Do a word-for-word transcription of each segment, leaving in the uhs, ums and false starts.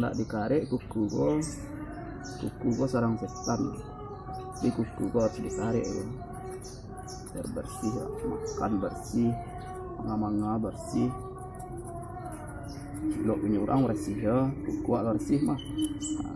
Nak dikarek kuku ko, kuku ko sarang setan. Jadi kuku ko harus dikarek ko. Biar bersih, makan bersih, manga-manga bersih. Cilok punyo urang bersih yo, kuku awak bersih mah. Nah.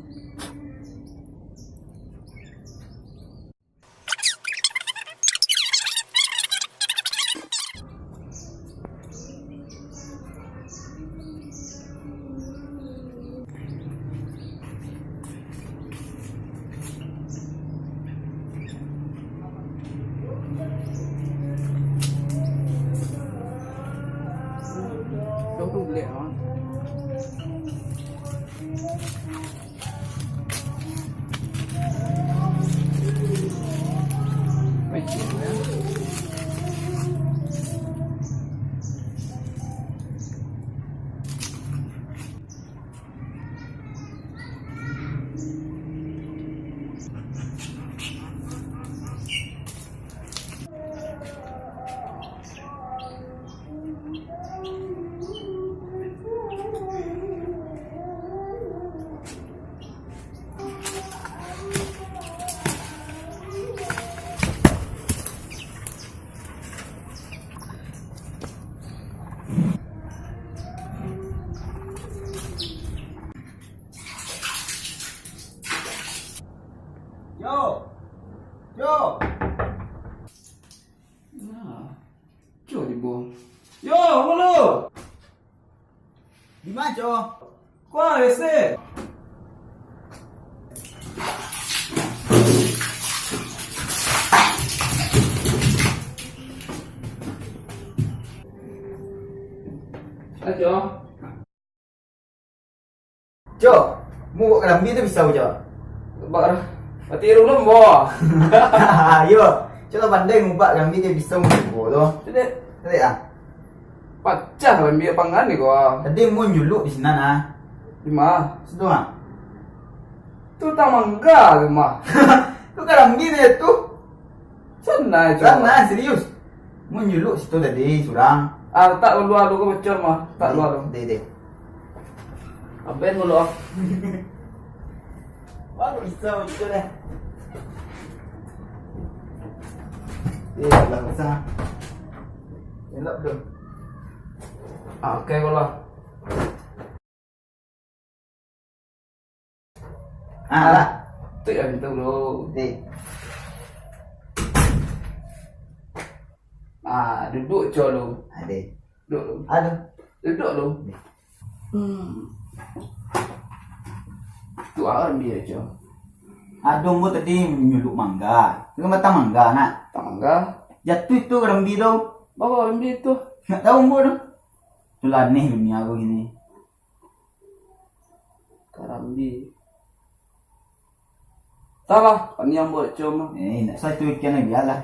Yo. Yo. Nah, co dibuang. Yo, halo. Di ma, Co? Kuah, W C. Ayo. Cok, mubak karambia tu bisa, Cok? Bak, mati dulu, bo. Yo, Cok lah pandai mubak karambia tu bisa, bo tu. Tidak. Tidak ah. Pacah karambia panggan ni ko. Tadi mun nyuluk di sinan ah. Di ma? Situ ah. Tu tang mangga tu mah. Tu karambia tu. Sanai, Cok. Sanai, serius. Mun nyuluk situ tadi surang. Ah, tak lua lu ko bocor mah. Tak lua lu. Deh, deh. Abang dulu ah. Baru bisa bocor eh. Eh, lah pasang. Elok belum? Ah, oke, kalau. Ah, lah. Tu yang tu dulu. Deh. Ah, duduk, Cok, lu. Ah, deh. Duduk, lu. Aduh. Duduk, lu. Deh. Hmm. Tu awan dia, Cok. Aduh, ambo tadi nyuluk mangga. Itu kan batang mangga, nak. Batang mangga. Jatuh itu karambia tu. Bawa karambia tu. Nggak tahu ambo tu. Itulah aneh dunia ko kini. Karambia. Talah, paniang buat coma. Eh, nak sa tu ikan lagi lah.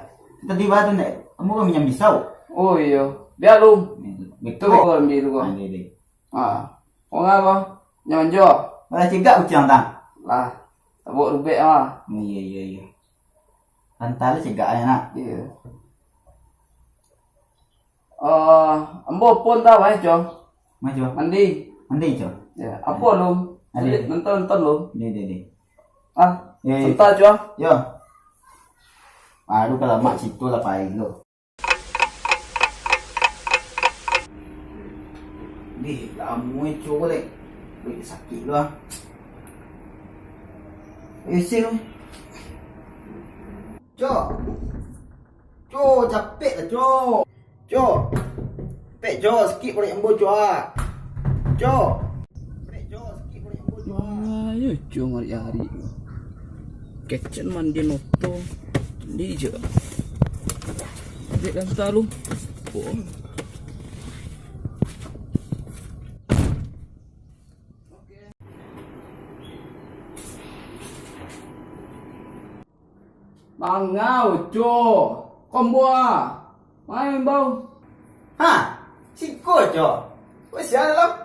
Tadi bah tu nak, kamu kan minjam pisau. Oh iyo, biar lu. Eh, betul. Betul karambia tu kau. Ah, deh, deh. Ah, kau ngapa? Nyonjo. Malah cegak kuciang tang. Lah, tabuk rubek ah. Iya, iya, iya. Lantai lah cegak aja nak. Iya. Eh, ambo pun tahu eh, Cong. Ma, Cong? Mandi. Mandi, Cong. Ya, apo lu? Ade. Nonton-nonton lu. Deh, deh, deh. Ah, eh, santa, Cong. Yo. Aduh, kalau mak situ lah pai lu. Deh, lamo eh, Cong, leh. Wih, sakik lu ah. Eh, sin. Cok. Cok, capek lah, Cok. Cok. Pek, Cok, sikit korek ambo, Cok, ah. Cok. Pek, Cok, sikit korek ambo, Cok, ah. Ayo, Cok, hari-hari. Kecen mandi moto. Mandi je. Dek lantai lu. Oh. Manga, Uco. Komboa. Main bau. Ha, siko, Co. Wah, sia lah.